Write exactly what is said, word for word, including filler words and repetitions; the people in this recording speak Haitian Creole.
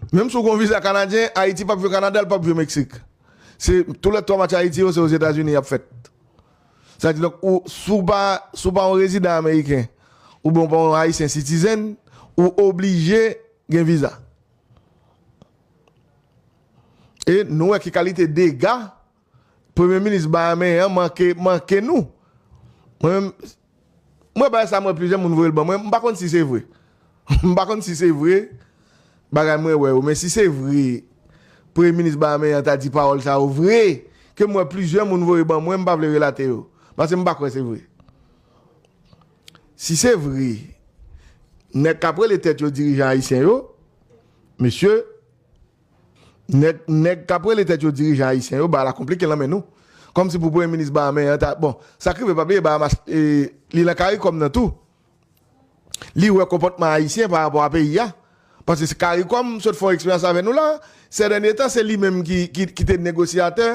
Menm si w gen yon viza kanadyen, Ayiti p ap jwe Kanada, l p ap jwe Meksik. Se tou lè twa match Ayiti yo, se Ozetazini y ap fèt. Sa di donk, ou, si w pa, si w pa yon rezidan ameriken, oubyen w pa yon ayisyen citizen, ou oblije gen viza. E nou wè ki kalite dega premye minis Bahamen an manke, manke nou. Mwen menm, mwen bagay sa mwen plizyè moun voye l ban mwen, m pa konn si se vre. M pa konn si se vre, bagay mwen wè yo, men si se vre, premye minis Bahamen an ta di pawòl sa yo vre, ke m wè plizyè moun voye ban mwen, m pa vle relate yo. Paske m pa kwè se vre. Si se vre, nèg k ap rele tèt yo dirijan ayisyen yo, mesye, nèg, nèg k ap rele tèt yo dirijan ayisyen yo, bagay la konplike nan men nou. Kòmsi pou premye minis Bahamen an ta, bon, sa k rive pa bliye Bahamas, e, li nan CARICOM nan tou. Li wè konpòtman ayisyen pa rapò a peyi a. Paske se CARICOM sot fè yon eksperyans avè nou la. Sè dènye tan, se li menm ki, ki, ki te negosyatè